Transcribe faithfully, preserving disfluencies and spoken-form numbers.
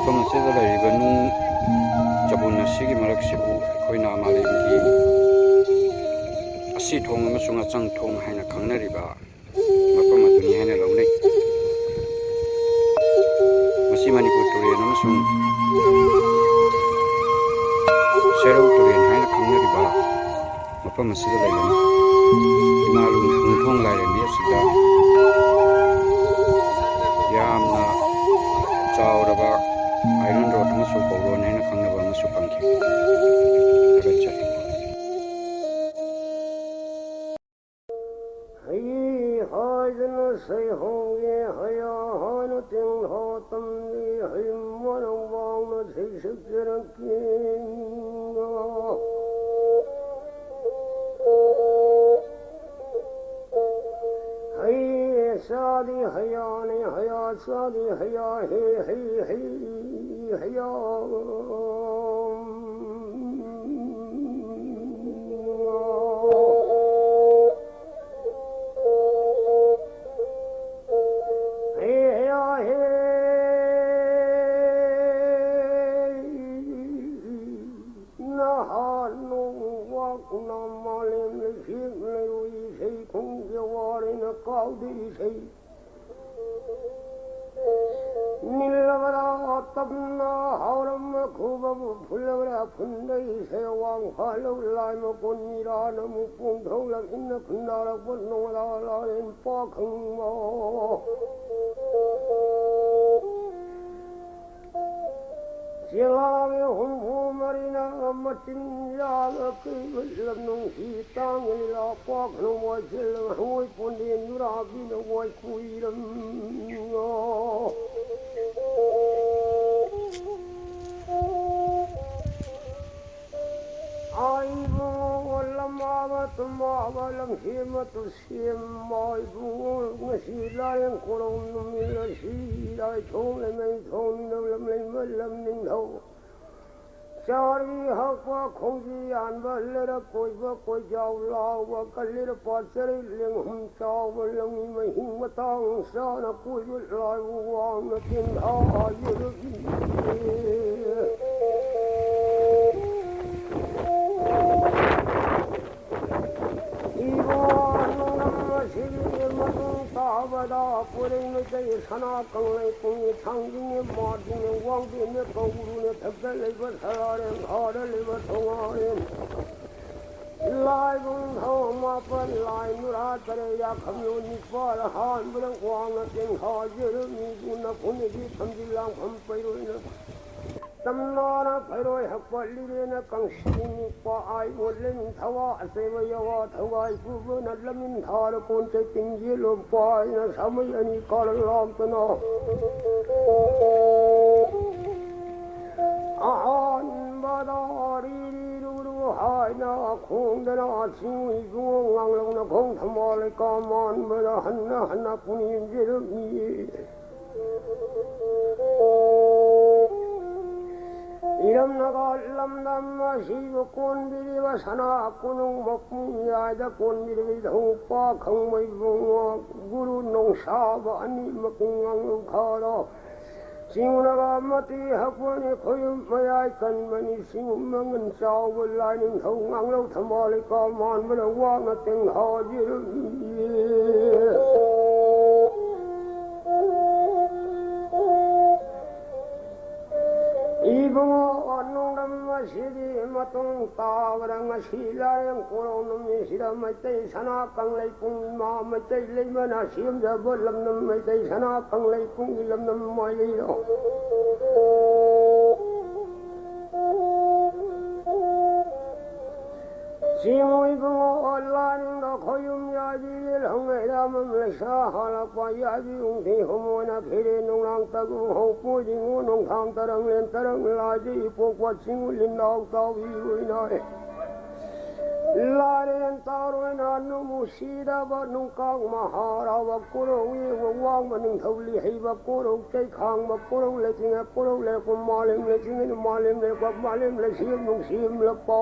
ꯃꯐꯝ ꯑꯁꯤꯗ ꯂꯩꯔꯤꯕ ꯅꯨꯡ ꯆꯕꯨꯟ ꯑꯁꯤꯒꯤ ꯃꯔꯛꯁꯤꯕꯨ ꯑꯩꯈꯣꯏꯅ ꯃꯥꯂꯦꯝꯒꯤ ꯑꯁꯤ ꯊꯣꯡ ꯑꯃꯁꯨꯡ ꯑꯆꯪ ꯊꯣꯡ ꯍꯥꯏꯅ ꯈꯪꯅꯔꯤꯕ ꯃꯐꯝ ꯑꯗꯨꯅꯤ ꯍꯥꯏꯅ ꯂꯧꯅꯩ꯫ ꯃꯁꯤ ꯃꯅꯤꯄꯨꯔ ꯇꯨꯔꯦꯜ ꯑꯃꯁꯨꯡ ꯁꯦꯔꯧ ꯇꯨꯔꯦꯜ ꯍꯥꯏꯅ ꯈꯪꯅꯔꯤꯕ ꯃꯐꯝ ꯑꯁꯤꯗ ꯂꯩꯕꯅꯤ꯫ ꯏꯃꯥ ꯂꯨ-, ꯅꯨꯡꯊꯣꯡ ꯂꯥꯏꯔꯦꯝꯕꯤ ꯑꯁꯤꯗ ꯌꯥꯝꯅ ꯆꯥꯎꯔꯕ iron rod ꯑꯃꯁꯨ ꯀꯧꯔꯣꯟ ꯍꯥꯏꯅ ꯈꯪꯅꯕ ꯑꯃꯁꯨ ꯐꯪꯈꯤ꯫ ꯊꯥꯒꯠꯆꯔꯤ꯫ ꯍꯩ ꯍꯥꯏꯗꯅ ꯁꯩꯍꯧꯒꯦ ꯍꯌꯥ ꯍꯥꯏꯅ ꯇꯦꯡꯊꯥ ꯇꯝꯂꯤ ꯍꯩ ꯃꯅꯝ ꯋꯥꯡꯅ ꯁꯩꯁꯛꯆꯔꯛꯀꯦ꯫ ꯍꯩ ꯆꯥꯗꯤ ꯍꯌꯥꯅꯤ ꯍꯌꯥ ꯆꯥꯗꯤ ꯍꯌꯥ ꯍꯦ ꯍꯩ ꯍꯩ ꯍꯌꯥ꯫ ꯍꯦ ꯍꯌꯥ ꯍꯦ꯫ ꯅꯍꯥꯟ ꯅꯣꯡꯃ ꯋꯥ ꯈꯨꯅꯥ ꯃꯥꯂꯦꯝ ꯂꯩꯁꯦꯝ ꯂꯩꯔꯣꯏ ꯏꯁꯩ ꯈꯣꯡꯖꯦ ꯋꯥꯔꯦꯅ ꯀꯥꯎꯗꯦ ꯏꯁꯩ꯫ ꯅꯤꯜꯂꯕꯗ ꯇꯞꯅ ꯍꯥꯎꯔꯝꯕ ꯈꯨꯕꯕꯨ ꯐꯨꯜꯂꯕꯗ ꯐꯨꯟꯗ ꯏꯁꯩ ꯋꯥꯡ ꯐꯥꯜꯂꯕ ꯂꯥꯏ ꯃꯀꯣꯟ ꯃꯤꯔꯥꯅ ꯑꯃꯨꯛ ꯄꯣꯡꯊꯣꯛꯂꯛ ꯏꯟꯅ ꯈꯨꯟꯗꯥꯔꯛꯄ ꯅꯣꯡꯗꯥ ꯂꯥꯂꯦꯟ ꯄꯥꯈꯪꯕ꯫ ꯆꯦꯂꯥꯒꯤ ꯍꯨꯝꯐꯨ ꯃꯔꯤꯅ ꯃꯆꯤꯟꯖꯥꯛ ꯑꯀꯩꯕ ꯂꯝ ꯅꯨꯡꯁꯤ ꯇꯥꯡꯒ ꯂꯤꯂꯥ ꯄꯥꯛꯅ ꯋꯥꯏꯁꯤꯜꯂ ꯍꯋꯥꯏ ꯄꯣꯟꯗꯦꯟ ꯅꯨꯔꯥꯕꯤꯅ ꯋꯥꯏ ꯀꯨꯏꯔꯝꯃꯤꯉꯣ꯫ ꯑꯥ ꯏꯕꯨꯡꯉꯣ ꯂꯝ ꯃꯥꯕ ꯇꯨꯝ ꯃꯥꯕ ꯂꯝ ꯁꯦꯝꯕ ꯇꯨ ꯁꯦꯝꯕ ꯏꯕꯨꯡꯉꯣ ꯉꯁꯤ ꯂꯥꯏꯌꯦꯡ ꯀꯣꯔꯧ ꯅꯨꯃꯤꯠ ꯑꯁꯤ ꯏꯔꯥꯏ ꯊꯣꯡ ꯂꯩꯃꯩ ꯊꯣꯡ ꯅꯤꯡꯊꯧ ꯂꯝ ꯂꯩꯃ ꯂꯝ ꯅꯤꯡꯊꯧ ꯆꯥꯔꯤ ꯍꯛꯄ ꯈꯣꯡꯖꯤ ꯌꯥꯟꯕ ꯂꯩꯔꯛ ꯀꯣꯏꯕ ꯀꯣꯏꯖꯥꯎ ꯂꯥꯎꯕ ꯀꯜꯂꯤꯔ ꯄꯥꯠꯆꯔꯤ ꯂꯦꯡꯍꯨꯝ ꯆꯥꯎꯕ ꯂꯧꯃꯤ ꯃꯍꯤꯡ ꯃꯇꯥꯡ ꯆꯥꯅ ꯀꯣꯏꯕ ꯂꯥꯏꯕꯨ ꯋꯥꯡꯅ ꯇꯦꯟꯊꯥ ꯌꯦꯔꯨꯝ ꯏꯕꯣ ꯅꯣꯡꯗꯝ ꯑꯁꯤꯒꯤ ꯃꯇꯨꯡ ꯇꯥꯕꯗ ꯄꯨꯔꯩ ꯃꯩꯇꯩ ꯁꯅꯥ ꯀꯪꯂꯩ ꯄꯨꯡꯉꯤ ꯊꯥꯡꯖꯤꯡꯅꯦ ꯃꯥꯔꯖꯤꯡꯅꯦ ꯋꯥꯡꯕꯦꯝꯅꯦ ꯀꯧꯕ꯭ꯔꯨꯅꯦ ꯊꯛꯇ ꯂꯩꯕ ꯁꯔꯥꯔꯦ ꯈꯥꯗ ꯂꯩꯕ ꯊꯣꯉꯥꯔꯦ ꯂꯥꯏꯕꯨꯡ ꯊꯧ ꯃꯥꯄꯟ ꯂꯥꯏ ꯅꯨꯔꯥ ꯇꯔꯦꯠ ꯌꯥꯈꯝꯂꯨ ꯅꯤꯄꯥꯜ ꯍꯥꯟꯕꯗ ꯋꯥꯡꯅ ꯇꯦꯡꯈꯥ ꯌꯦꯔꯨꯝ ꯃꯤꯕꯨ ꯅꯐꯨꯅꯤꯒꯤ ꯊꯝꯖꯤꯜ ꯂꯥꯡꯐꯝ ꯄꯩꯔꯣꯏꯅ ꯇꯝꯅꯥꯅ ꯐꯩꯔꯣꯏ ꯍꯛꯄ ꯂꯤꯔꯦꯅ ꯀꯪꯁꯤꯡ ꯅꯤꯛꯄ ꯑꯥꯏ ꯑꯣꯠꯂꯦ ꯅꯤꯡꯊꯧ ꯑꯆꯩꯕ ꯌꯥꯋꯥ ꯊꯧꯒꯥꯏ ꯄꯨꯕꯅ ꯂꯝꯃꯤꯟ ꯊꯥꯔ ꯀꯣꯟ ꯆꯩ ꯇꯤꯡꯖꯦꯜꯂꯣꯝ ꯄꯥꯏꯅ ꯁꯥꯃꯩ ꯑꯅꯤ ꯀꯥꯔ ꯂꯥꯝꯇꯅ ꯑꯍꯥꯟꯕꯗ ꯔꯤ ꯔꯤ ꯔꯨ ꯔꯨ ꯍꯥꯏꯅ ꯈꯣꯡꯗꯅ ꯆꯤꯡ ꯏꯕꯨꯡꯉꯣ ꯉꯥꯡꯂꯧꯅ ꯈꯣꯡ ꯊꯝꯕꯥꯜ ꯂꯩꯀꯥ ꯃꯥꯟꯕꯗ ꯍꯟꯅ ꯍꯟꯅ ꯄꯨꯅꯤꯡꯖꯔꯝꯃꯤ꯫ ꯏꯔꯝꯅꯒ ꯂꯝꯗꯝ ꯑꯁꯤꯕꯨ ꯀꯣꯟꯕꯤꯔꯤꯕ ꯁꯅꯥ ꯀꯣꯅꯨꯡ ꯃꯄꯨꯡ ꯌꯥꯏꯗ ꯀꯣꯟꯕꯤꯔꯤꯕ ꯏꯙꯧ ꯄꯥꯈꯪꯕ ꯏꯕꯨꯡꯉꯣ ꯒꯨꯔꯨ ꯅꯣꯡꯁꯥꯕ ꯑꯅꯤꯃꯛ ꯉꯥꯡꯂꯨ ꯈꯥꯔꯣ꯫ ꯆꯤꯡꯅꯒ ꯃꯇꯤ ꯍꯛꯄꯅꯤ ꯈꯣꯏꯌꯨꯝ ꯃꯌꯥꯏ ꯀꯟꯕꯅꯤ ꯆꯤꯡ ꯃꯉꯟ ꯆꯥꯎꯕ ꯂꯥꯏꯅꯤꯡꯊꯧ ꯉꯥꯡꯂꯧ ꯊꯝꯕꯥꯜ ꯂꯩꯀꯥ ꯃꯥꯟꯕꯅ ꯋꯥꯡꯅ ꯇꯦꯡꯍꯥꯎꯖꯤꯔꯝꯃꯤ꯫ ꯏꯕꯨꯡꯉꯣ ꯅꯣꯡꯗꯝ ꯑꯁꯤꯒꯤ ꯃꯇꯨꯡ ꯇꯥꯕꯗ ꯉꯁꯤ ꯂꯥꯏꯔꯦꯝ ꯀꯣꯔꯧ ꯅꯨꯃꯤꯠꯁꯤꯗ ꯃꯩꯇꯩ ꯁꯅꯥ ꯀꯪꯂꯩ ꯄꯨꯡ ꯏꯃꯥ ꯃꯩꯇꯩ ꯂꯩꯃꯅ ꯁꯦꯝꯖꯕ ꯂꯝꯗꯝ ꯃꯩꯇꯩ ꯁꯅꯥ ꯀꯪꯂꯩ ꯄꯨꯡꯒꯤ ꯂꯝꯗꯝ ꯃꯥꯏꯀꯩꯗꯣ ꯆꯤꯡꯃꯣꯏꯕꯨꯡ ꯑꯣꯟꯂꯥꯏꯟꯗ ꯈꯣꯌꯨꯝ ꯌꯥꯏꯕꯤ ꯂꯤꯜꯍꯧꯅ ꯏꯔꯥꯃꯝ ꯂꯩꯁꯥ ꯍꯥꯜꯂꯛꯄ ꯌꯥꯏꯕꯤ ꯎꯡꯊꯤ ꯍꯣꯃꯣꯏꯅ ꯐꯤꯔꯦ ꯅꯨꯡꯅꯥꯡ ꯇꯒꯨ ꯍꯧꯄꯨ ꯖꯤꯡꯉꯨ ꯅꯣꯡꯊꯥꯡ ꯇꯔꯪꯂꯦꯟ ꯇꯔꯪ ꯂꯥꯏꯗꯤ ꯏꯄꯣꯛꯄ ꯆꯤꯡꯉꯨ ꯂꯤꯟꯗꯥꯎ ꯇꯥꯎꯕꯤ ꯂꯣꯏꯅꯥꯏ꯫ ꯂꯥꯏꯔꯦꯟ ꯇꯥꯔꯣꯏꯅ ꯅꯨꯃꯨ ꯁꯤꯗꯕ ꯅꯨꯡꯀꯥꯡ ꯃꯍꯥꯔꯥꯕ ꯀꯣꯔꯧ ꯌꯦꯡꯕ ꯋꯥꯡꯕ ꯅꯤꯡꯊꯧ ꯂꯤꯍꯩꯕ ꯀꯣꯔꯧ ꯆꯩꯈꯥꯡꯕ ꯀꯣꯔꯧ ꯂꯩꯆꯤꯡꯉ ꯀꯣꯔꯧ ꯂꯩꯔꯛꯄ ꯃꯥꯂꯦꯝ ꯂꯩꯆꯤꯡꯉ ꯃꯥꯂꯦꯝ ꯂꯩꯔꯛꯄ ꯃꯥꯂꯦꯝ ꯂꯩꯁꯦꯝ ꯅꯨꯡꯁꯦꯝ ꯂꯛꯄ